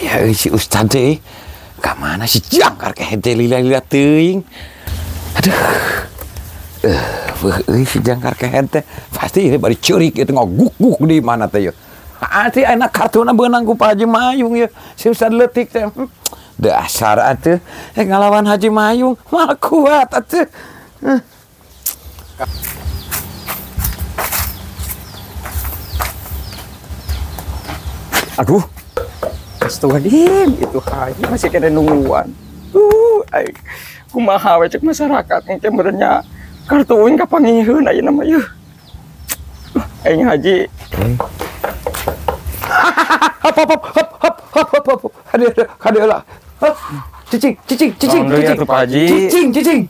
Aya euy si Ustad teh. Ka mana si jangkar kehed teh lila-lila teuing. Aduh. Euy si jangkar kehed teh pasti ini bari ceurik itu ngaguk-guk di mana teh yeuh. Ati ayeuna kartuna beunang ku Pak Haji Mayung yeuh. Si Ustad leutik teh. Dasar atuh ngalawan Haji Mayung mah kuat atuh. Aduh. Astagfirullahaladzim, itu haji masih kena nungguan. Aing kumaha we cek masyarakat engke meureunnya kartu uing kapangiheun ayeuna mah yeuh. Aing haji. Hop hop hop hop hop hop hop. Hade hade lah. Cicing cicing cicing cicing. Cicing cicing.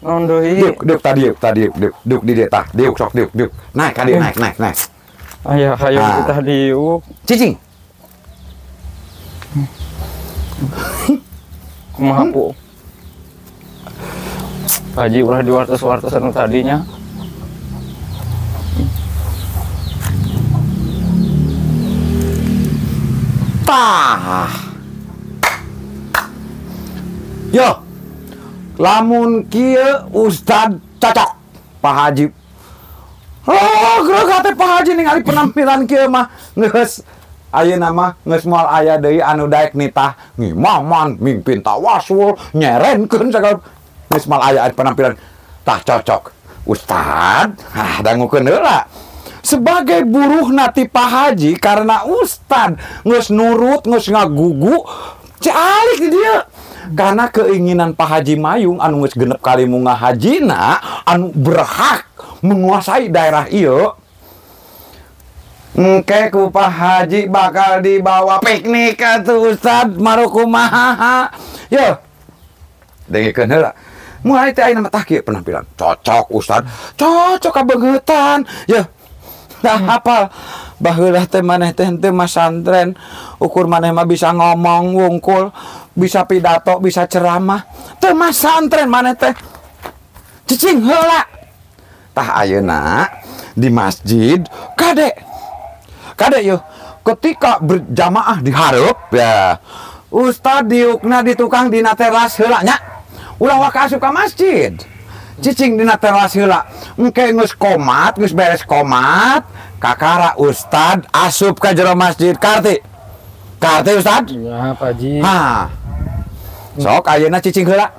Naon deui? Diuk diuk tadi diuk tadi diuk diuk di dieu tah diuk sok diuk diuk. Naik ka dieu naik naik naik. Aya hayo tah diuk. Cicing. Kumaha pu? Haji ulah diwartos-wartos anu tadinya. Tah. Yo. Lamun kieu Ustad cocok Pak Haji. Oh, geura teh Pak Haji ningali penampilan kieu mah geus ayeuna mah geus moal aya deui anu daek nitah ngimaman, mimpin tawasul, nyerenkeun sagala geus moal aya penampilan. Tah cocok. Ustad, ah dangukeun heula. Sebagai buruhna ti Pak Haji karena Ustad geus nurut, geus ngagugu, calik di dieu. Karena keinginan Pak Haji Mayung anu geus genep kali munga hajina anu berhak menguasai daerah ieu. Engke ku Pak Haji bakal dibawa piknik atuh Ustad marukumaha. Yo. Dengekeun heula. Mulai teh ayeuna mah tah kieu penampilan. Cocok Ustad, cocok kabeungeutan. Yo. Tah hafal baheula teh maneh teh henteu masantren, ukur maneh mah bisa ngomong wungkul, bisa pidato, bisa ceramah. Teu masantren maneh teh. Cicing heula. Tah ayeuna di masjid kade. Kade yeuh, ketika berjamaah di hareup ya. Ustad diukna di tukang dina teras heula nya. Ulah waka asup ka masjid. Cicing dina teras heula. Engke geus komat, geus beres komat, kakara Ustad asup ka jero masjid. Karti. Karti Ustad? Ya, Pak Haji. Ha. Sok ayeuna cicing heula.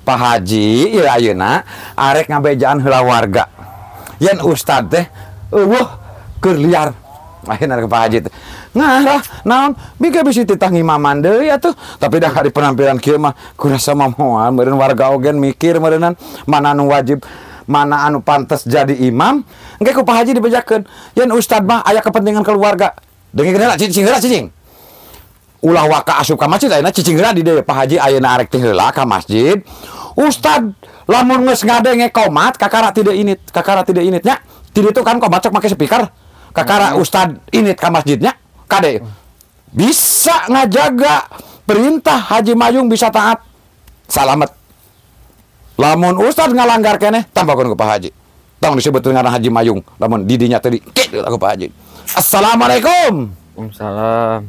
Pak Haji ieu ayeuna arek ngabejaan heula warga. Yen Ustad teh eueuh keur liar. Ayeuna ke Pak Haji teh. Ngarah naon bika bisi titah ngimaman deui atuh. Tapi dah hari penampilan kieu mah kurasa mah moal meureun warga oge mikir meureunnan mana anu wajib, mana anu pantes jadi imam. Engke ku Pak Haji dibejakeun. Yen Ustad mah aya kepentingan keluarga. Dengekeun heula cicing heula cicing. Ulah waka asup ka masjid ayeuna cicing heula di dieu Pak Haji ayeuna arek teh heula ka masjid. Ustad lamun geus ngadenge komat kakara tidak init, kakara tidak init nya. Ti ditu kan komat sok make speaker. Kakara Ustad init ka masjidnya kade bisa ngajaga perintah Haji Mayung bisa taat salamet. Lamun Ustad ngalanggar keneh tambahkeun ku Pak Haji. Tong disebut ngaran Haji Mayung lamun didinya tadi kitu ku Pak Haji. Assalamualaikum. Waalaikumsalam.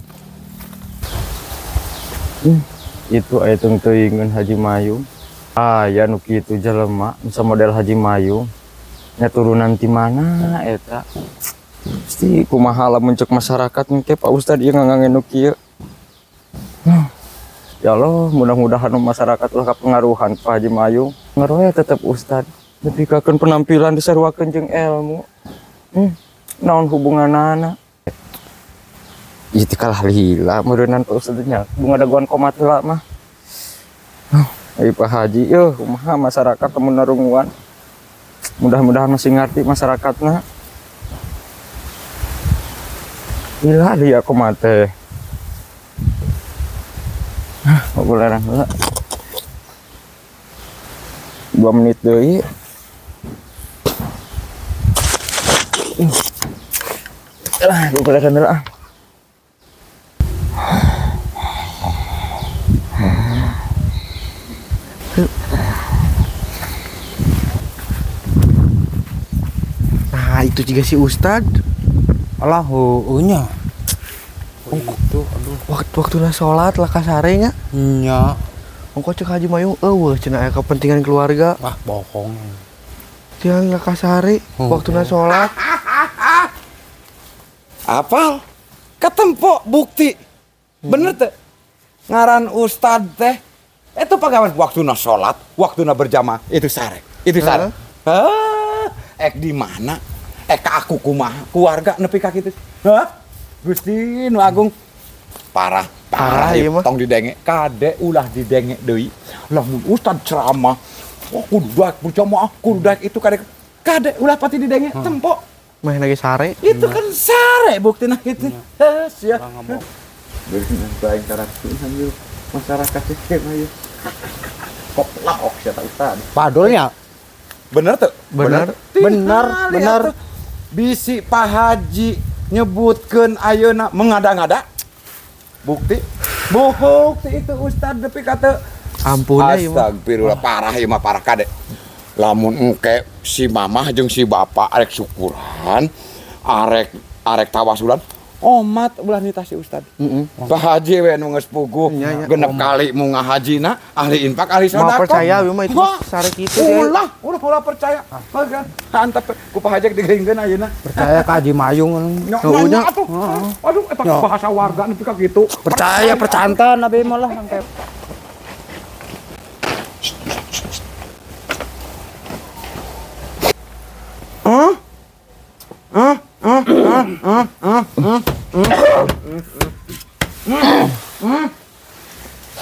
Itu aya tong teuingeun Haji Mayung. Aya nu kitu jelema bisa model Haji Mayung. Nya turunan ti mana eta? Pasti kumaha lamun cek masyarakat engke Pak Ustad ieu ngangangge nu kieu. Ya Allah, mudah-mudahan masyarakat ulah kapengaruhan Pak Haji Mayung. Ngaruh tetep Ustad. Nepi kakeun penampilan disaruakeun jeung ilmu. Naon hubunganana? Ieu teh kalah lila meureunnan Pak Ustad nya. Bunga dagoan komat heula mah. Ayo Pak Haji, eueuh kumaha masyarakat lamun narunguan. Mudah-mudahan masih ngarti masyarakatna. Gila dia aku mate. Hah, populeran heula. 2 menit deui. Lah, populeran heula. Nah, itu juga si Ustad. Alah, heueuh nya. Itu aduh. Waktuna salat lah kasare nya. Nya. Ongko cek Haji Mayung eueuh cenah aya kepentingan keluarga. Wah, bohong. Tiang lah kasare waktuna salat. Apal? Ketempo bukti. Bener teh. Ngaran ustad teh itu pagawean waktuna salat, waktuna berjamaah, itu sare. Itu sare. Hah, ek di mana? Ek ka aku kumaha? Keluarga nepi ka kitu. Hah? Gusti nu agung. Parah, parah ieu mah. Tong didenge, kade ulah didenge deui. Lamun ustad ceramah, oh kudu daek berjamaah, kudu daek itu kade. Kade ulah pati didenge, tempo. Meh lagi sare. Itu kan sare buktina kitu. Heh, sia. Bener karakter masyarakat sistem ayo. Kok lahok siapa ustad. Padulnya. Bener tuh? Bener. Bener, bener. Bisi Pak Haji nyebutkeun ayeuna mengada-ngada. Bukti. Bukti itu ustad nepi ka teu. Ampun ya ieu mah. Astagfirullah, parah ieu mah, parah kade. Lamun engke si mamah jeung si bapak arek syukuran, arek tawasulan, omat ulah nitah si ustad. Pak Haji we nu geus puguh genep kali mu ngahajina, ahli infak, ahli sedekah. Mau percaya we mah itu sare kitu. Ulah, ulah ulah percaya. Antep ku Pak Haji digeringkeun ayeuna. Percaya ka Haji Mayung. Nya atuh. Aduh eta bahasa warga nepi ka kitu. Percaya percantan abi mah lah sampai.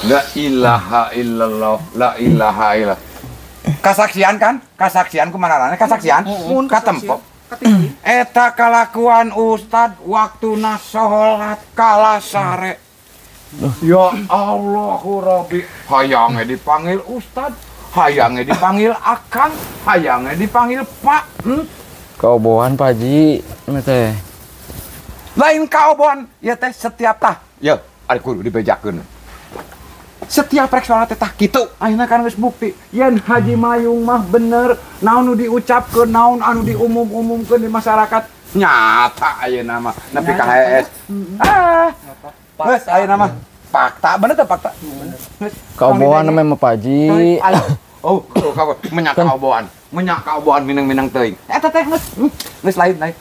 La ilaha illallah, la ilaha illallah. Kasaksian kan? Kasaksian kumaha kasaksian? Katempo. Eta kalakuan ustad waktuna salat kalah sare. Ya Allahu Rabbi, hayange dipanggil ustad, hayange dipanggil akang, hayange dipanggil pak. Kaobohan Pak Haji, teh. Lain kaobohan, ya teh setiap tah. Ya, ari kudu dibejakeun. Setiap rek salat teh tah kitu. Ayeuna kan geus bukti yen Haji Mayung mah bener, naon nu diucapkeun, naon anu diumum-umumkeun di masyarakat. Nyata ayeuna mah nepi ka HS. Ah. Geus ayeuna mah fakta, bener teh fakta. Kaobohan mah Pak Haji. Oh, menyak kaobohan. Menyak kaobohan minang-minang teuing. Eta teh geus geus lain lain.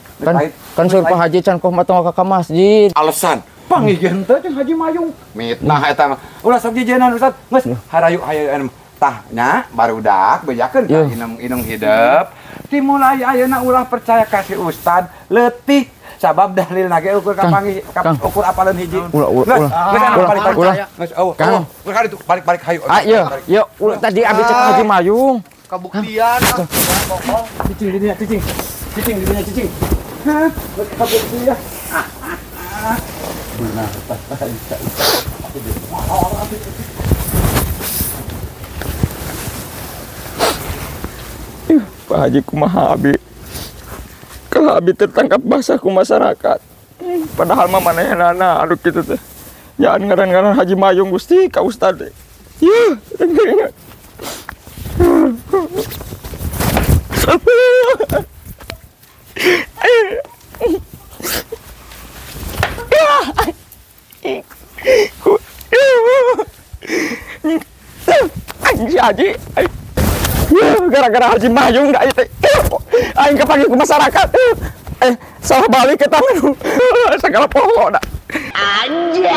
Kan sur Pak Haji can koh mah tong ka masjid. Alasan panggih teh jeung Haji Mayung. Mitnah eta mah. Ulah sok jijenan ustad. Geus harayu hayu tah nya barudak bejakeun ka inung hidep. Dimulai ayeuna ulah percaya ka si ustad leutik sabab dalil ge ukur ka panggih ukur apaleun hiji. Ulah ulah ulah. Geus eueuh. Ulah itu balik-balik hayu. Ayo, yuk tadi abi cek Haji Mayung. Kabuktian. Cicing di dinya cicing. Cicing di dinya cicing. Hah, kabuktian. Benar. Pak Haji kumaha abi. Kalau abi tertangkap basah ku masyarakat. Padahal mah manehnana anu kitu teh. Jangan ngaran-ngaran Haji Mayung Gusti ka ustad. Yuh, si Haji, gara-gara Haji Mayung dah itu, aing kepanggil ke masyarakat, salah balik ke tangan, segala poho dah. Anjay.